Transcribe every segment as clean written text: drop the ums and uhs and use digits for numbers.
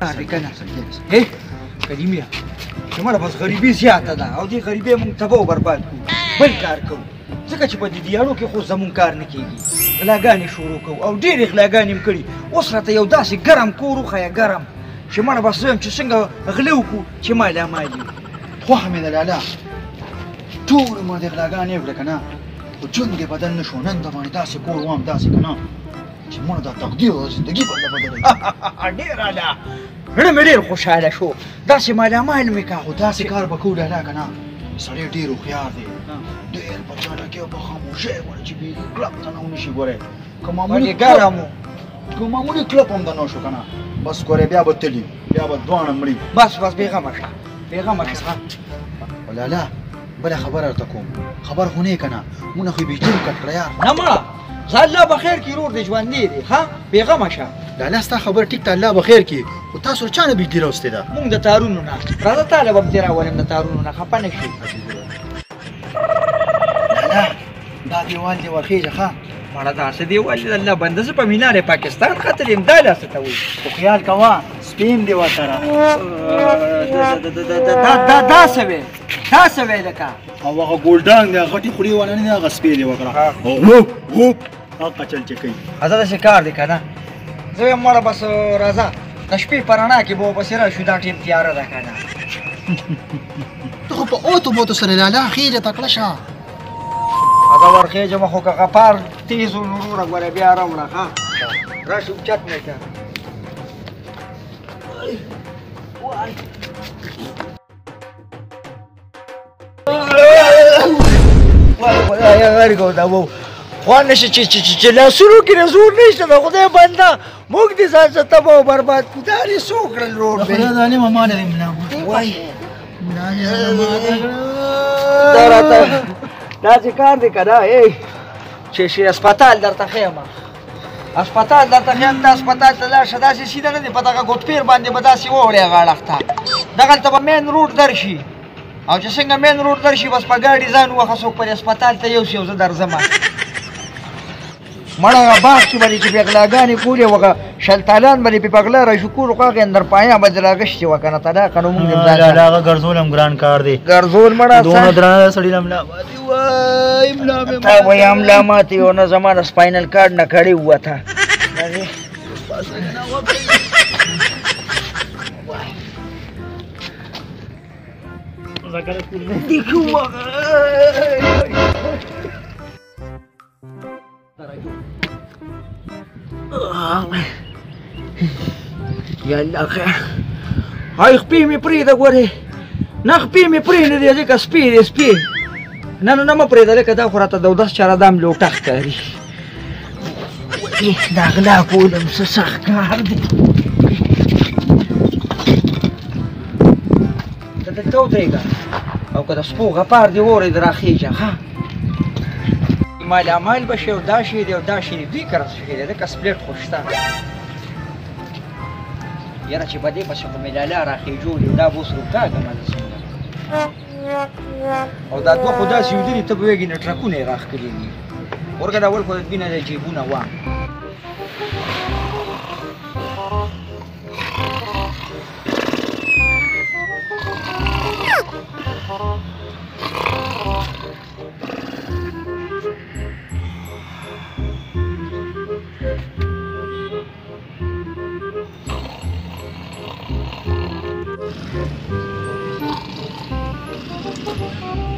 کنه هی کریمیا چې مړه بس غریبي زیاته ده او دې غریبۍ موږ تباه او برباد کړو، بل کار کوو، ځکه چې په دې دیاړو کې خو زموږ کار نه کېږي. غلاګانې شروع کوو او ډېرې غلاګانې هم کړي. اوس راته یو داسې ګرم کور وښیه، ګرم چې مړه بس زه وایم چې څنګه غله وکړو چې مالامال یو. خوښه مې ده لالا، ټول عمر دې غلاګانې وکړه که نه، خو ژوند دې بدل نه شو. نن د باندې داسې کور وام داسې که نه چې مړه دا تقدیر او زندګي بدله بدله. ډېر اعلی، زړه مې ډېر خوشحاله شو، داسې مالامال مې کا. خو داسې کار به کوو لالا که نه، سړی ډېر هوښیار دی، ډېر په چالاکۍ او په خاموشۍ ګوره چې بیخي کلپ ته نه ونه شي ګوره. که معمولي ګرم و، که معمولي کلپ هم د نه شو که نه، بس ګوره بیا به تلي، بیا به دواړه مړي. بس بس بېغمه شه، بېغمه شه. لالا بله خبره درته کوم، خبر خو نه یې که نه، مونږ خو یې بجلي هم کټ کړه یار. نه مړه زه الله به خیر کړي، ورور دې ژوندی دی. ها بېغمه شه لالا، ستا خبره ټیک ته، الله به خیر کړي، خو تاسو له چا نه بجلي راوستې ده؟ مونږ د تارونو نه. راځه تا له به هم ترې راولم د تارونو نه، خفه نه شي. لالا دا دیوال دې ورخېژه. ښه مړه دا څه دیوال دی، الله بنده زه په مینار پاکستان ختلی یم، دا لا څه ته وایي؟ خو خیال کوه سپی هم دې ورسره. دا دا څه وایې، دا څه وایې لکه؟ او هغه ګولډان دی، غټې خولې والا نه دی، هغه سپی دې وکړه غوپ غوپ هغه چل چې کوي. ازه داسې کار دی که نه، زه وایم مړه بس راځه د شپې په رڼا کې به ورپسې راشو، دا ټیم تیاره ده که نه. ته خو په اوتو بوتو سره لالا خېژه تکړه شه. هغه ورخېژم خو که غپار تېز و نو وروره ګوره بیا راوړه. ښه راشه اوچت مې کړه. خدایه غرق او دا وو خوا نه شي چې لاسونو کې زور نشته. د خدای بنده موږ دې ځان څه تباه او برباد کړو، دا دې څه وکړل ورور مې؟ خدای ظالمه ما لرې ملا وای ملا دې دا راته داسې کار دی که نه چې هسپتال درته ښیم، هسپتال درته ښیم، ته هسپتال ته لاړ شه، داسې سیده نه دی، په دغه ګوتپیر باندې به داسې ووړې غاړه ته، دغلته به مین روډ درشي، او چې څنګه مین روډ درشي بس په ګاډي ځان ووهه، څوک پرې هسپتال ته یوسي او زه درځم. مړه هغه باغ کې به دې چې پرې غلاګانې کولې، هغه شلتالان به دې پرې په غلا راشو کول، خو هغې اندرپایا به دې راغشتې وه که نه، طلاقه نو موږ دې ځان لالا هغه ګرځول هم ګران کار دی، ګرځول مړه دونه درنه سړي له ملا ماتې وای، ملا مې تا وایي ملا ماتې یو نه، زما د سپاینل کارډ نه کړې ووته. یا الله خیر. های خپې مې پرېږده ګورې، نه خپې مې پرې نه دی، ځکه سپی دی سپی. نه نه نه مه پرېږده، لکه دا خو راته د اودس چاره دا هم لوټه ښکاري. دا غلا کول هم څه سخت کار دی. ته دلته ودرېږه او که د سپو غپار دې واورېد راخېژه. ښه مالامال به شي او دا شی دی او دا شی دی، دوی کره څه شی دی؟ ځکه سپلیټ خو شته. یاره چې په دې پسې خو مې لالا راخېژولي، دا به اوس روکاږم زه څنګه. او دا دوه خو داسې ویده دي، ته به وایې ګینه ټرکونه یې راښکلي دي. ورکه دا اول خو د دوی نه د جېبونه وه.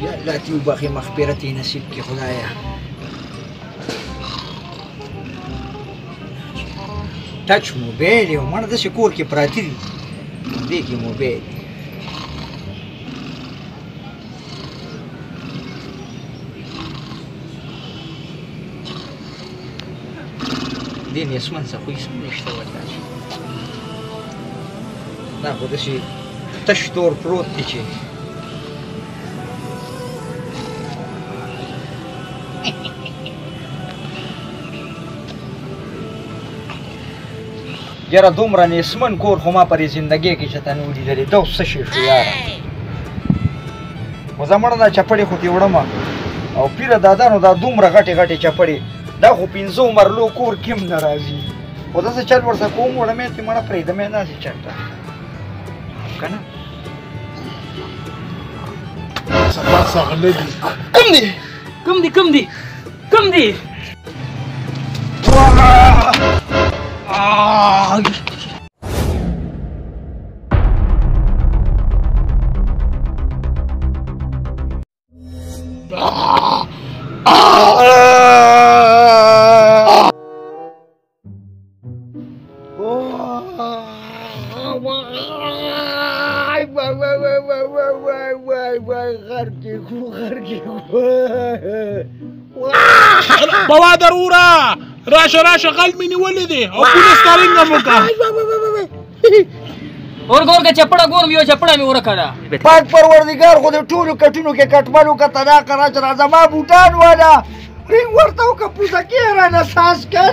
یا الله دې وبخښي، مغفرت یې نصیب کړي خدایه. ټچ موبایل یو مړه داسې کور کې پراته دي، دې کې موبایل دی. دې نیسمن څه خو هېڅ هم نشته والله، دا خو داسې تش تور پروت دی چې یاره دومره نیسمن کور خو ما په دې زندګۍ کې چېرته نه و لیدلی. دا اوس څه شی شو یاره؟ خو زه مړه دا چپړې خو ترې وړم او پیره دادا نو دا دومره غټې غټې چپړې، دا خو پنځو مرلو کور کې هم نه راځي. خو داسې چل ورسره کوم، وړم یې چې مړه پرېږدم یې داسې چل ته که نه. سبا څه غله دي؟ کوم دي کوم دي کوم دي کوم دي؟ وای وای وای وای وای وای وای وای وای، غر کې کو، غر کې کو. بوا ضروره، راشه راشه، غل مې نیولی دی او پولیس ته رنګ هم وکړه. ورګه ورګه، چپړه ګورم، یو چپړه مې ورکه ده. پاک پروردګار خو دې ټولو کټونو کې کټمل وکړه. طلاق راشه راځه، ما بوټان والا رنګ ورته وکړه، پوزه کې رانه ساز که.